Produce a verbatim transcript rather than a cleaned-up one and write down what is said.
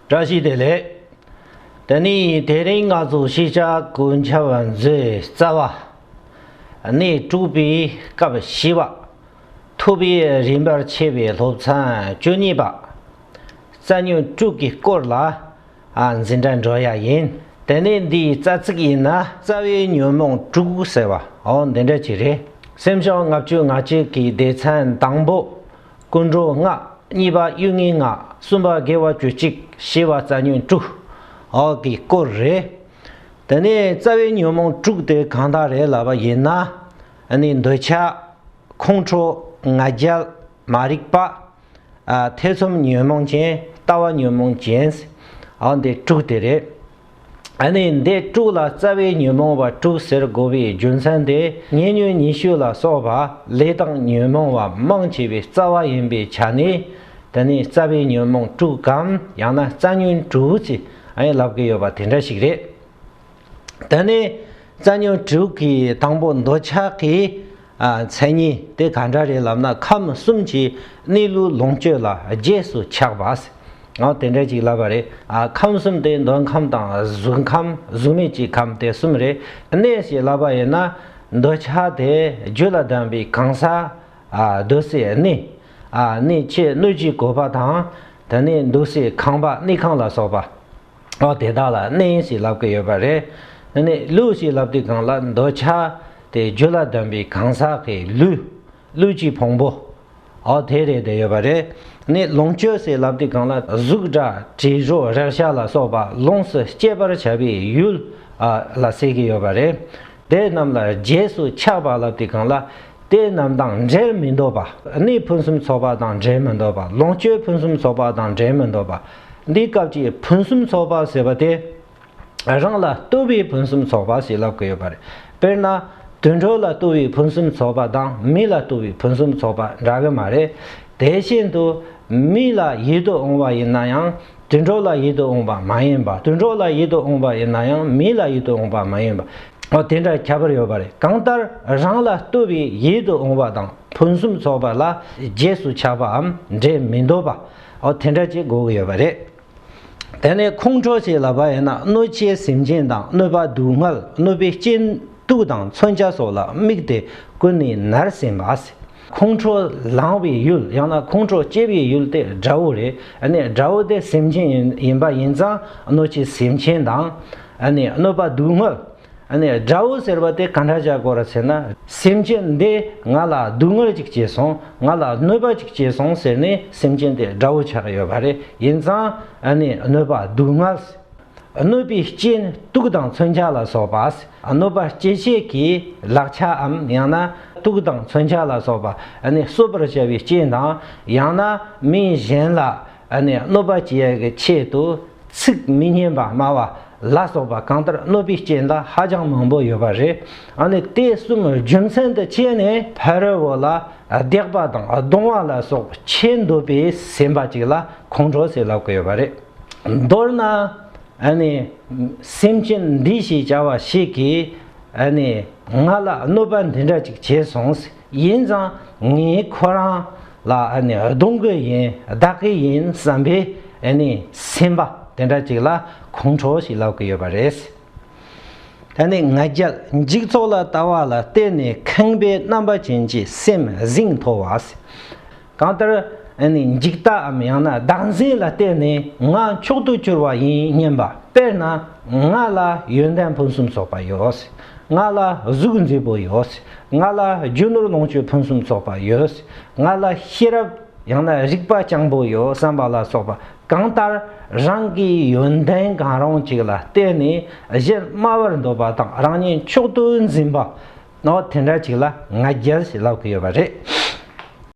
བཀྲ་ཤིས་བདེ་ལེགས། དེ་ནས་དེ་རིང་ང་ཚོ་ཤེས་བྱ་གོ་ཆ་བ་མཛོད་རྩ་བ། གནས་དྲུག་པའི་སྐབས་བཞི་པ། ཐུབ་པའི་རིམ་པར་ཕྱེ་བའི་སློབ་ཚན་བཅུ་གཉིས་པ། རྩ་ཉོན་དྲུག་གི་སྐོར་ལ་ཨ་འཛིན་གྲྭ་འགྲོ་ཡ་ཡིན། དེ་ནས་འདིའི་རྩ་ཚིག་ཡིན་ན། རྩ་བའི་ཉོན་མོངས་དྲུག་ཟེར་བ་འོ་འདི་འདྲ་ཅིག་རེད། སེམས་བྱུང་ལྔ་བཅུ་ང་གཅིག་གི་སྡེ་ཚན་དང་པོ། ཀུན་འགྲོ་ལྔ། གཉིས་པ་གཡུལ་ངེས་ལྔ། གསུམ་པ་དགེ་བ་བཅུ་གཅིག། བཞི་པ་རྩ་ཉོན་དྲུག་འོ་གི་སྐོར་རེད། དེ་ནས་རྩ་བའི་ཉོན་མོངས་དྲུག་དེ་གང་དག་རེད་ལབ་པ་ཡིན་ན། ཨ་ནི་འདོད་ཆགས། ཁོང་ཁྲོ། ང་རྒྱལ། མ་རིག་པ། ཨ་ཐེ་ཚོམ་ཉོན་མོངས་ཅན། ལྟ་བ་ཉོན་མོངས་ཅན། འོ་འདི་དྲུག་དེ་རེད། ཨ་ནི་འདི་དྲུག་ལ་རྩ་བའི་ཉོན་མོངས་པ་དྲུག་ཟེར་དགོས་པའི་རྒྱུ་མཚན་དེ། ཉེ་ཉོན་ཉི་ཤུ་ལ་སོགས་པ་ལས་དང་ཉོན་མོངས་པ་མང་ཆེ་བའི་རྩ་བ་ཡིན་པའི་ཆ་ནས། དེ་ནི་རྩ་བའི་ཉོན་མོངས་དྲུག་གམ་ཡང་ན་རྩ་ཉོན་དྲུག་ཅེས་ཨ་ནི་ལབ་ཀྱི་ཡོད་པ་དེ་འདྲ་ཞིག་རེད། དེ་ནས་རྩ་ཉོན་དྲུག་གི་དང་པོ་འདོད་ཆགས་ཀྱི་ཨ་མཚན་ཉིད་དེ་ག་འདྲ་རེད་ལབ་ན། ཁམས་གསུམ་གྱི་གནས་ལུགས་ལོངས་སྤྱོད་ལ་རྗེས་སུ་ཆགས་པ། འོ་དེ་འདྲ་ཅིག་ལབ་པ་རེད། ཨ་ཁམས་གསུམ་དེ་འདོད་ཁམས་དང་གཟུགས་ཁམས། གཟུགས་མེད་ཀྱི་ཁམས་དེ་གསུམ་རེད། གནས་ཞེས་ལབ་པ་ཡིན་ན། འདོད་ཆགས་དེ་རྒྱུད་ལ་ལྡན་པའི་གང་ཟག་ཨ་འདོད་སའི་གནས། ཨ་གནས་ཆེས་སྣོད་ཀྱི་བཀོད་པ་དང་། དེ་ནས་འདོད་སའི་ཁང་པ་གནས་ཁང་ལ་སོགས་པ། འོ་དེ་དག་ལ་གནས་ཞེས་ལབ་ཀྱི་ཡོད་པ་རེད། དེ་ནས་ལུས་ཞེས་ལབ་དུས་སྒང་ལ་འདོད་ཆགས་དེ་རྒྱུད་ལ་ལྡན་པའི་གང་ཟག་གི་ལུས། ལུས་ཀྱི་ཕུང་པོ། འོ་དེ་རེད་བསྡད་ཡོད་པ་རེད། དེ་ནས་ལོངས་སྤྱོད་ཞེས་ལབ་དུས་སྒང་ལ་གཟུགས་སྒྲ་དྲི་རོ་རེག་བྱ་ལ་སོགས་པ་ལོངས་སུ་སྤྱད་པར་བྱ་བའི་ཡུལ་ཨ་ལ་ཟེར་གྱི་ཡོད་པ་རེད། དེ་རྣམས་ལ་རྗེས་སུ་ཆགས་པ་ལབ་དུས་སྒང་ལ། དེ་རྣམས་དང་འབྲལ་མི་འདོད་པ། གནས་ཕུན་སུམ་ཚོགས་པ་དང་འབྲལ་མི་འདོད་པ། ལོངས་སྤྱོད་ཕུན་སུམ་ཚོགས་པ་དང་འབྲལ་མི་འདོད་པ། འདི་སྐབས་ཀྱི་ཕུན་སུམ་ཚོགས་པ་ཟེར་བ་དེ། རང་ལ་ལྟོས་པའི་ཕུན་སུམ་ཚོགས་པ་ཞེས་ལབ་ཀྱི་ཡོད་པ་རེད། དཔེར་ན། དུད་འགྲོ་ལ་ལྟོས་པའི་ཕུན་སུམ་ཚོགས་པ་དང་མི་ལ་ལྟོས་པའི་ཕུན་སུམ་ཚོགས་པ་འདྲ་གི་མ་རེད། དེ་བཞིན་དུ་མི་ལ་ཡིད་དུ་འོང་བ་ཡིན་ན་ཡང་། དུད་འགྲོ་ལ་ཡིད་དུ་འོང་བ་མ་ཡིན་པ། དུད་འགྲོ་ལ་ཡིད་དུ་འོང་བ་ཡིན་ན་ཡང་མི་ལ་ཡིད་དུ་འོང་བ་མ་ཡིན་པ། འོ་དེ་འདྲ་ཁྱད་པར་ཡོད་པ་རེད། གང་ལྟར་རང་ལ་ལྟོས་པའི་ཡིད་དུ་འོང་བ་དང་ཕུན་སུམ་ཚོགས་པ་ལ་རྗེས་སུ་ཆགས་པའམ་འབྲལ་མི་འདོད་པ། འོ་དེ་འདྲ་ཅིག་དགོས་ཀྱི་ཡོད་པ་རེད། དེ་ནས་ཁོང་ཁྲོ་ཞེས་ལབ་པ་ཡིན་ན། གནོད་བྱེད་སེམས་ཅན་དང་གནོད་པ་སྡུག་བསྔལ། གནོད་པའི་རྐྱེན་དུག་དང་མཚོན་ཆ་སོགས་ལ་དམིགས་ཏེ་ཀུན་ནས་མནར་སེམས་པ། ཁོང་ཁྲོ་ལངས་པའི་ཡུལ་ཡང་ན་ཁོང་ཁྲོ་སྐྱེ་བའི་ཡུལ་དེ་དགྲ་བོ་རེད། ཨ་ནི་དགྲ་བོ་དེ་སེམས་ཅན་ཡིན་ཡིན་པ་ཡིན་ཙང་གནོད་བྱེད་སེམས་ཅན་དང་། ཨ་ནི་གནོད་པ་སྡུག་བསྔལ། ཨ་ནི་དགྲ་བོ་ཟེར་བ་དེ་ག་འདྲ་བྱ་དགོས་རེད་ཟེར་ན། སེམས་ཅན་འདི་ང་ལ་སྡུག་བསྔལ་ཅིག་བྱས་སོང་། ང་ལ་གནོད་པ་ཅིག་བྱས་སོང་ཟེར་ནས་སེམས་ཅན་དེ་དགྲ་བོ་ཆགས་ཡོད་པ་རེད། ཡིན་ཙང་ཨ་ནི་གནོད་པ་སྡུག་བསྔལ། གནོད་པའི་རྐྱེན་དུག་དང་མཚོན་ཆ་ལ་སོགས་པ། གནོད་པ་སྐྱེད་བྱེད་ཀྱི་ལག་ཆའམ་ཡང་ན་དུག་དང་མཚོན་ཆ་ལ་སོགས་པ་ཨ་ནི་གསོད་པར་བྱ་བའི་རྐྱེན་དང་། ཡང་ན་མི་གཞན་ལ་ཨ་ནི་གནོད་པ་བྱེད་ཡ་གི་ཆེད་དུ་ཚིག་མི་སྙན་པ་སྨྲ་བ་ལ་སོགས་པ་གང་ལྟར་གནོད་པའི་རྐྱེན་ལ་ཧ་ཅང་མང་པོ་ཡོད་པ་རེད། ཨ་ནི་དེ་གསུམ་རྒྱུ་མཚན་དུ་བྱས་ནས་ཕ་རོལ་པོ་ལ་བརྡེག་པ་དང་རྡུང་བ་ལ་སོགས་བྱེད་འདོད་པའི་སེམས་པ་ཅིག་ལ་ཁོང་ཁྲོ་ཟེར་ལབ་ཀྱི་ཡོད་པ་རེད། མདོར་ན། ཨ་ནི། སེམས་ཅན་འདི་ཞེས་བྱ་བ་ཞིག་གིས། ཨ་ནི། ང་ལ་གནོད་པ་འདི་འདྲ་ཅིག་བྱས་སོང་། ཡིན་ཙང་ངས་ཁོ་རང་ལ་ཨ་ནི་རྡུང་གི་ཡིན། བདག་གི་ཡིན་བསམ་པའི་ཨ་ནི་སེམས་པ་དེ་འདྲ་ཅིག་ལ་ཁོང་ཁྲོ་ཞེས་ལབ་ཀྱི་ཡོད་པ་རེད། ད་ནི་ང་རྒྱལ་འཇིག་ཚོགས་ལ་ལྟ་བ་ལ་བརྟེན་ནས་ཁེངས་པའི་རྣམ་པ་ཅན་གྱི་སེམས་ཟིན་ཐོར་བ། གང་ལྟར་ཨ་ནི་འཇིག་ལྟའམ་ཡང་ན་བདག་འཛིན་ལ་བརྟེན་ནས་ང་མཆོག་ཏུ་གྱུར་པ་ཡིན་སྙམ་པ། དཔེར་ན་ང་ལ་ཡོན་ཏན་ཕུན་སུམ་ཚོགས་པ་ཡོད། ང་ལ་གཟུགས་མཛེས་པོ་ཡོད། ང་ལ་རྒྱུ་ནོར་ལོངས་སྤྱོད་ཕུན་སུམ་ཚོགས་པ་ཡོད། ང་ལ་ཤེས་རབ་ཡང་ན་རིག་པ་སྤྱང་པོ་ཡོད་བསམ་པ་ལ་སོགས་པ། གང་ལྟར་རང་གི་ཡོན་ཏན་གང་རུང་ཅིག་ལ་བརྟེན་ནས་གཞན་དམའ་བར་འདོད་པ་དང་རང་ཉིད་མཆོག་ཏུ་འཛིན་པ། ནོ་དེ་འདྲ་ཅིག་ལ་ང་རྒྱལ་ཞེས་ལབ་ཀྱི་ཡོད་པ་རེད།